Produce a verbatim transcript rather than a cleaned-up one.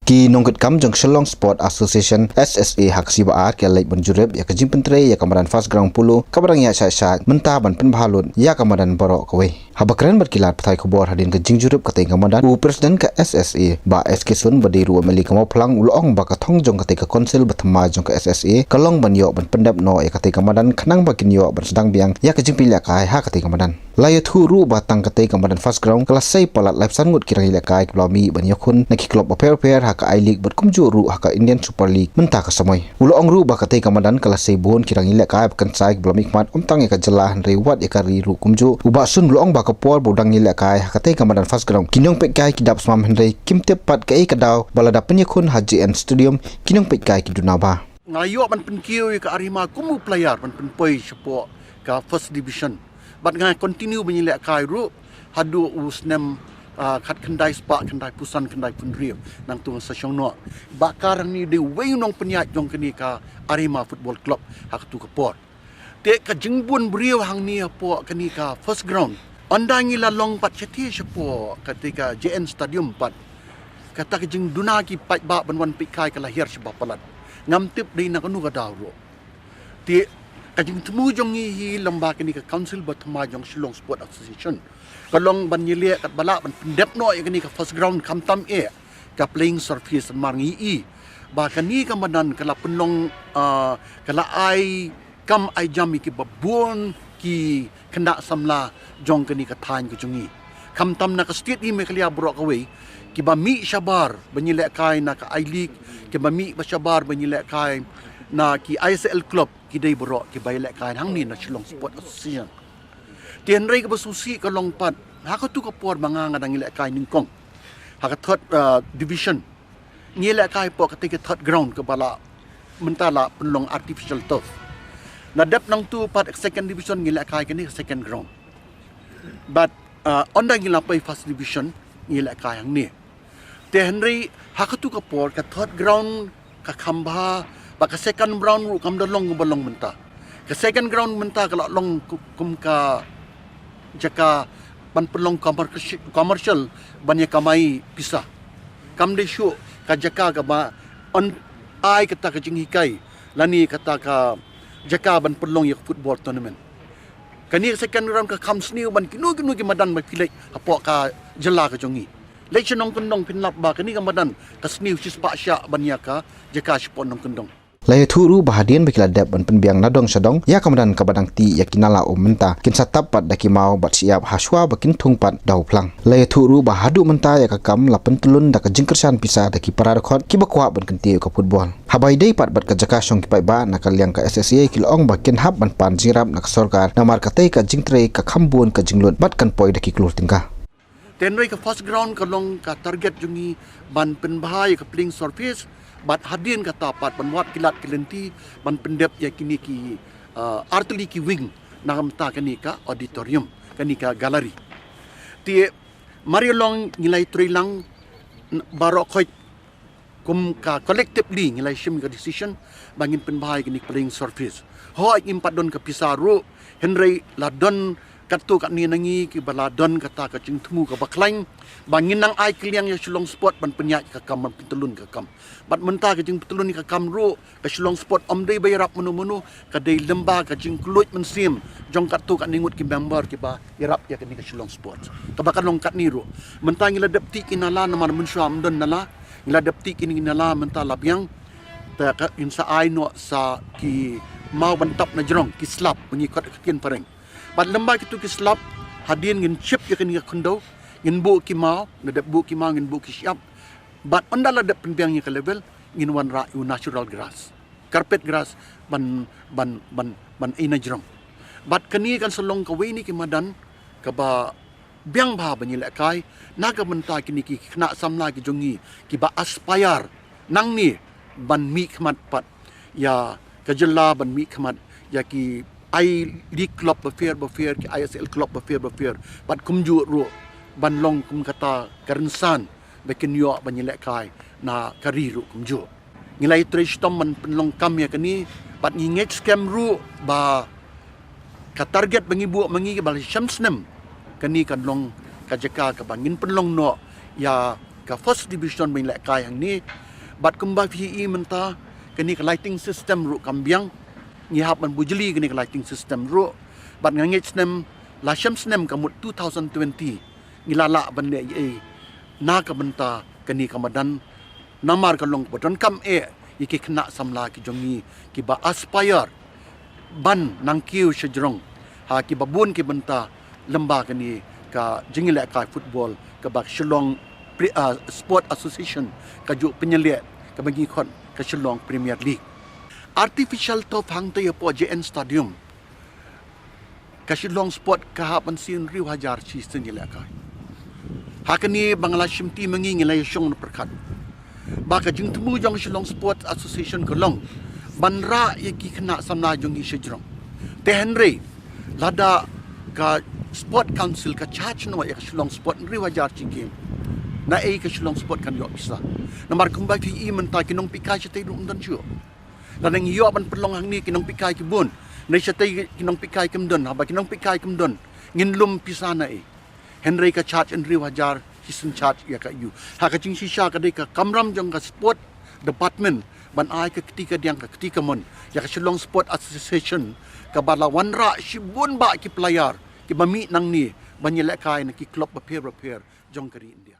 Ki nongkitkam jong Shillong Sport Association, S S A, ha ka sngi ba ar ki la leit ban jurip ïa ka jingpyntrei ïa ka madan First Ground Polo kaba dang ïaid shai shai mynta ban pynbha lut ïa ka madan baroh kawei. Haba kren bad ki lad pathai khubor hadien ka jingjurip katei ka madan, u President ka S S A, Bah S K Sun, ba dei ruh u M L A ka Mawphlang, u la ong ba ka thong jong katei ka Council ba thymmai jong ka S S A ka long ban ïoh ban pyndep noh ïa katei ka madan khnang ba kin ïoh ban sdang biang ïa ka jingpynïalehkai ha katei ka madan. La ïathuh ruh ba tang katei ka madan First Ground ka la sei palat laiphew san ngut ki rangïalehkai kiba la mih ban ïakhun na ki club bapher bapher ha ka I-League bad kumjuh ruh ha ka Indian Super League mynta ka samoi. U la ong ruh ba katei ka madan ka la sei bun ki rangïalehkai ba kynsai kiba la mihkhmat ym tang ïa ka jylla hynrei wat ïa ka ri ruh kumjuh. U Bah Sun u la ong ba ka por ba u dang ïalehkai ha katei ka madan First Ground, ki nongpeitkai ki dap smam hynrei kim tip pat kaei ka daw ba lada pynïakhun ha J N Stadium ki nongpeitkai ki duna bha. Nga ïoh ban pynkiew ïa ka Ar Hima kum u player ban pynpoi shapoh ka First Division. Bad nga continue ban ïalehkai ruh haduh u snem, ah, khatkhyndai spah khyndaiphew san khyndaiphew hynriew, nangta nga sa shong noh. Bah Kar hangne dei uwei u nongpynïaid jong kane ka Ar Hima Football Club ha katu ka por. Te ka jingbun briew hangne hapoh kane ka First Ground, ynda ngi la long pat shatei shapoh katei ka J N Stadium pat, kata ka jingduna ki paidbah ban wan peitkai ka la hiar shibun palat. Ngam tip dei na kano ka daw ruh. Te ka jingthmu jong ngi hi lyngba kane ka Council ba thymmai jong Shillong Sport Association ka long ban ïaleh katba lah ban pyndep noh ïa kane ka First Ground, khamtam eh ka playing surface. Namar ngi i ba kane ka madan ka la pynlong, ah, ka la ai kam ai jam ïa kiba bun ki khynnah samla jong kane ka thaiñ ka jong ngi. Khamtam na ka state hi Meghalaya baroh kawei, kiba mih shabar ban ïalehkai na ka I-League, kiba mih ba shabar ban ïalehkai na ki I S L club, ki dei baroh kiba ïalehkai hangne na Shillong Sport Association. Te hynrei kaba sngewsih ka long pat, ha katu ka por ba nga nga dang ïalehkai nyngkong ha ka third, uh, division, ngi ïalehkai hapoh katei ka third ground kaba la mynta la pynlong artificial turf. La dep nangtu pat second division ngi ïalehkai kane ka second ground. Bad, uh, ynda ngi la poi first division ngi ïalehkai hangne. Te hynrei ha katu ka por ka third ground ka kham bha, bad ka second ground ruh kam da long kaba long mynta. Ka second ground mynta ka la long ku-, kum ka jaka ban pynlong commerci-, commercial ban ïa kamai pisa. Kam dei shuh ka jaka kaba yn ai kata ka jinghikai lane kata ka jaka ban pynlong ïa ka football tournament. Kane ka second ground ka kham sniew ban kino kino ki madan ba phi leit hapoh ka jylla ka jong ngi. Leit sha nongkyndong phin lap ba kane ka madan ka sniew shispah shah ban ïa ka jaka shapoh nongkyndong. La ïathuh ruh ba hadien ba ki la dep ban pynbiang na dong sha dong ïa ka madan kaba dang tih ïa ki nala um mynta, kin sa tap pat da ki maw bad shyiap hashwa ba kin thung pat da u phlang. La ïathuh ruh ba haduh mynta ïa ka kam la pyntyllun da ka jingkyrshan pisa da ki para dkhot kiba kwah ban kyntiew ïa ka football. Haba ïadei pat bad ka jaka shong ki paidbah, na ka liang ka S S A ki la ong ba kin hap ban pan jingïarap na ka sorkar namar katei ka jingtrei ka kham bun ka jinglut bad kan poi da ki klur tyngka. Te hynrei ka first ground ka long ka target jong ngi ban pynbha ïa ka playing surface, bad hadien kata pat ban wad ki lad ki lynti ban pyndep ïa kine ki, uh, artylli ki wing, na ka bynta kane ka auditorium, kane ka gallery. Te mar ïa long ngi la ïatrei lang baroh khoit kum ka collectively ngi la shim ka decision ba ngin pynbha ïa kane ka playing surface. Hooid ngim pat don ka pisa ruh, hynrei la don katto katne na ngi kiba la don kata ka jingthmu kaba khlaiñ ba ngin nang ai kylliang ïa Shillong Sport ban pynïaid ka kam, ban pyntyllun ka kam. Bad mynta ka jingpyntyllun ka kam ruh, ka Shillong Sport ym dei ba ïarap mano mano, ka dei lyngba ka jingkylluid mynsiem jong katto katne ngut ki member kiba ïarap ïa kane ka Shillong Sport. Kaba ka long katne ruh, mynta ngi la dep tih ki nala namar mynshuwa ym don nala, ngi la dep tih kine ki nala mynta la biang. Te ka ngin sa ai noh sa ki maw ban tap na jrong, ki slab ba ngi khot ha ka ktien phareng. Bad lyngba kitu ki slab hadien ngin chip ïa kane ka khyndew, ngin buh ki maw, la dep buh ki maw ngin buh ki shyiap. Bad ynda la dep pynbiang ïa ka level ngin wanrah ïa u natural grass, carpet grass ban, ban, ban, ban ai na jrong. Bad kane kan sa long kawei na ki madan kaba biang bha ban ïalehkai na ka bynta kine ki khynnah samla ki jong ngi kiba aspire nangne ban mihkhmat pat ïa ka jylla, ban mihkhmat ïa ki I-League club bapher bapher, ki I S L club bapher bapher, bad kumjuh ruh ban long kum kata ka rynsan ba kin ïoh ban ïalehkai na ka ri ruh kumjuh. Ngi la ïatrei shitom ban pynlong kam ïa kane, bad ngi ngeit skhem ruh ba ka target ba ngi buh ma ngi ba la shem snem, kane kan long ka jaka kaba ngin pynlong noh ïa ka first division ba ngi lehkai hangne. Bad kumba phi i mynta, kane ka lighting system ruh kam biang. Ngi hap ban bujli kane ka lighting system ruh. Bad nga ngeit snem, la shem snem ka mut two thousand twenty, ngi la lah ban leh ei ei na ka bynta kane ka madan. Namar ka long ba donkam eh ïa ki khynnah samla ki jong ngi kiba aspire ban nang kiew shajrong ha kiba bun ki bynta lyngba kane ka jingïalehkai football kaba Shillong Pre-, ah, Sport Association ka ju pynïaleh, kaba ngi khot ka Shillong Premier League. Artificial turf hangta ïa po J N Stadium, ka Shillong Sport ka hap ban sien hynriew hajar shi sien ïalehkai. Ha kane ba nga la shimti ma ngi, ngi la ïashong na pyrkhat ba ka jingthmu jong Shillong Sports Association ka long ban rah ïa ki khynnah samla jong ngi shajrong. Te hynrei lada ka Sport Council ka charge noh ïa ka Shillong Sport hynriew hajar shi kim, naei ka Shillong Sport kan ïoh pisa? Namar kumba phi i mynta, ki nongpeitkai shatei ruh ym don shuh. Lada ngi ïoh ban pynlong hangne, ki nongpeitkai ki bun. Hynrei shatei ki nongpeitkai kim don, haba ki nongpeitkai kim don, ngin lum pisa naei? Hynrei ka charge hynriew hajar, shisien charge ïa ka aiu? Ha ka jingshisha ka dei ka kamram jong ka sport department ban ai ka kti kadiang, ka kti kamon ïa ka Shillong Sport Association, kaba la wanrah shibun bah ki player kiba mih nangne ban ïalehkai na ki club bapher bapher jong ka ri India.